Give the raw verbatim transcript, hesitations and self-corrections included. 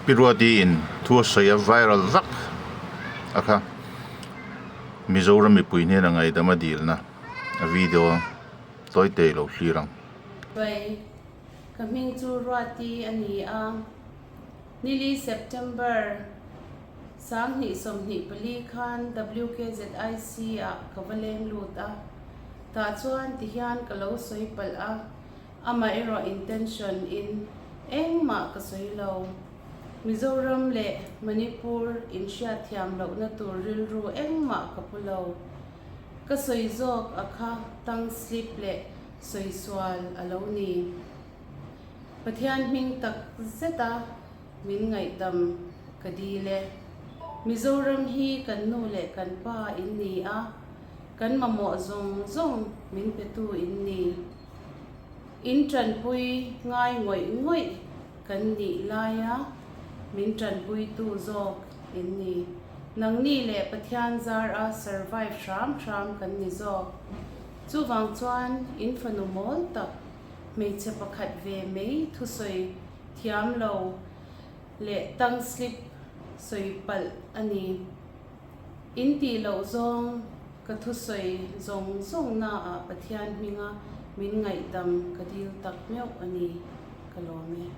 Pi Ruati in thu a sawi a viral vak a kha, Mizoram mipui hnena ngaidam a dilna a video tawite lo thlir ang. Bai, ka hming chu Ruati a ni a. Ni li September, sanghni sawmhni pali khan W K Z I C ah ka va leng lut a. Tah chuan ti hian ka lo sawi palh a. Amaherawh intention in engmah ka sawi lo. Mizoram leh Manipur inhriatthiam lohna tur rilru engmah ka pu lo. Ka sawi zawk a kha tang slip leh sawi sual a lo ni. Pathian hming tak zeta min ngaihdam ka dil e. Mizoram hi kan nu leh kan pa in ni a, kan mamawh zawng zawng min petu in ni. In ṭanpui ngai ngawih ngawih kan nih laia min ṭanpuitu zawk in ni. Nangni leh Pathian zara survive hram hram kan ni zawk. Chuvang chuan in fanu mawl tak, hmeichhe pakhat ve mai thusawi thiam lo leh tang slip sawi palh a ni. In tih loh zawng ka thusawi zawng zawng naah Pathian hminga min ngaihdam ka dil tak meuh a ni. Ka lawm e.